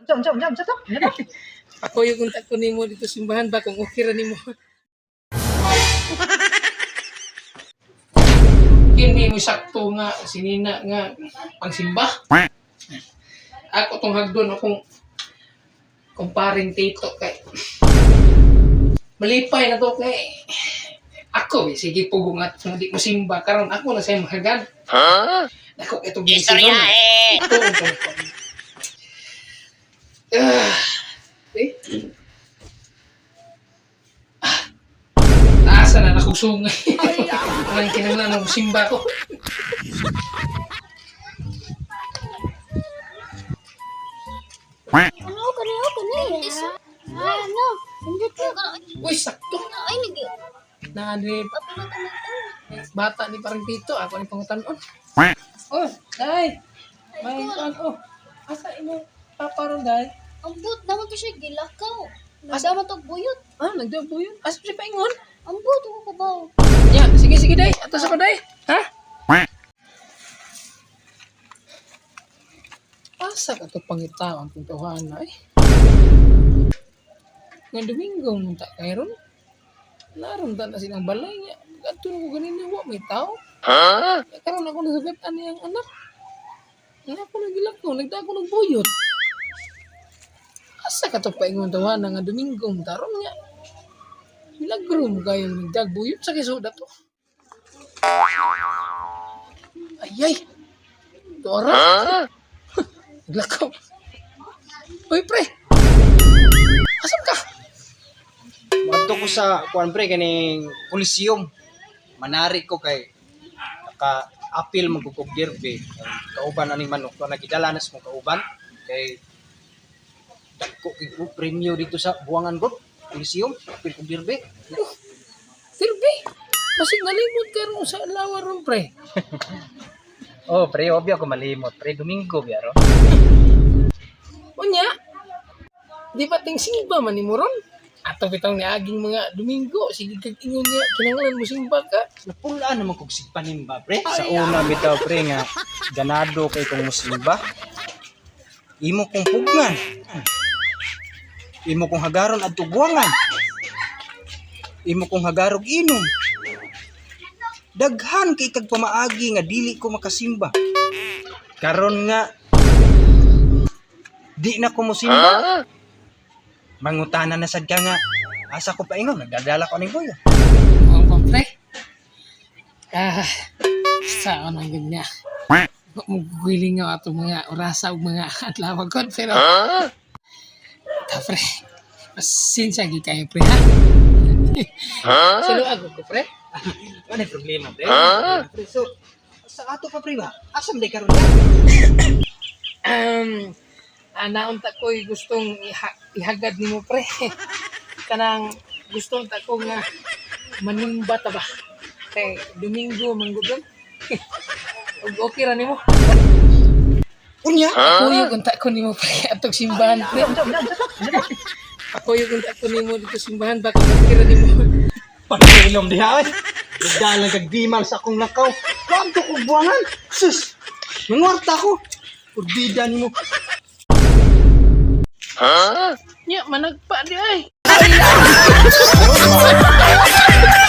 Unsa, unsa, unsa, unsa to? Unsa to? Ako yung kontak ko nimo dito simbahan ba kung okay ra nimo. Kini mo sakto nga sinina nga pangsimba. Ako tong hagdon akong kumparing tito kay malipay na to kay ako eh, sige pugong at kung di mo simba karon ako na sa imong hagad. Dako itong Istorya eh! Ito, ito, ito. Ah, eh. Ah, taasa na nakusungay. Ang kinanglan ng simba ko. Ano kani oh kani? Ano? Hindi ko. Uy, sakto. Ay nag Na ni bata ni parang tito. Ako ni pangutanon. Oh, day. May kuan oh. Asa imo papa ron, day? Ambot naman to siya gilakaw. Nagdama to buyot. Ah, nagdaw yun. Asa siya paingon? Ambot ako kabaw. Ya, sige sige day. Ato sa ko day. Ha? Asa ka to pangitaon kung tawhana eh. Nga Domingo man ta kay ron. Naron ta na silang balay niya. Kadto ko ganina wa may tao. Ha? Karon ako nasugatan ani ang anak. Nga ako nagilak ko, nagdako ng buyot. Asa ka to paingon tawhana nga Domingo man ta ron niya. Milagro mo kayo nagdagbuyot sa kisuda to. Ay ay! Dora! Naglakaw. Uy, pre! Asan ka? Moadto ko sa kuan pre kaning Coliseum. Manari ko kay naka apil magkukog derby. Kauban aning manok ko nagidala na sa mong kauban kay dagko kay ko premyo dito sa Buangan God. Coliseum, apil kog derby. Dirby! Basig nalimot ka ron sa lawa ron, pre. Oh, pre, obyo ako malimot. Pre, Domingo biyaro. Unya, di ba ting simba man ni mo ron? Ato bitong niaging mga Domingo, sige kag ingon nga, kinanglan mo simba ka. Napulaan naman kog sigpanimba, pre. Sa una bitaw pre nga ganado kay kong musimba. Imo kong pugngan. Imo kong hagaron adto buwangan. Imo kong hagarog inom. Daghan kay kag pamaagi nga dili ko makasimba. Karon nga di na ko mosimba. Mangutana na sad ka nga asa ko paingon nagdadala ko ning boyo. Oo, oh, pre. Ah, sa anong ganyan. Mugiling nga ato mga orasa ug mga adlaw kon pero ta pre. Pasensya gyud kayo pre ha. Sulo ako ko pre. Wala problema, pre. Pre, so, sa ato pa, pre, ba? Asam day karon ya? Naunta ko'y gustong ihagad nimo pre. Kanang gusto unta ko nga manimba ta ba. Kay Domingo manggugol. Ug okay ra nimo. Unya? Ako yung unta ko nimo pre atog simbahan pre. Ako yung unta ko nimo dito simbahan baka okay ra nimo. Pagkainom diha, eh. Nagdalang kag bimal sa akong lakaw. Wag to kog buwangan. Sus! Nangwarta ko. Urbida nimo. Nya managpa di ay.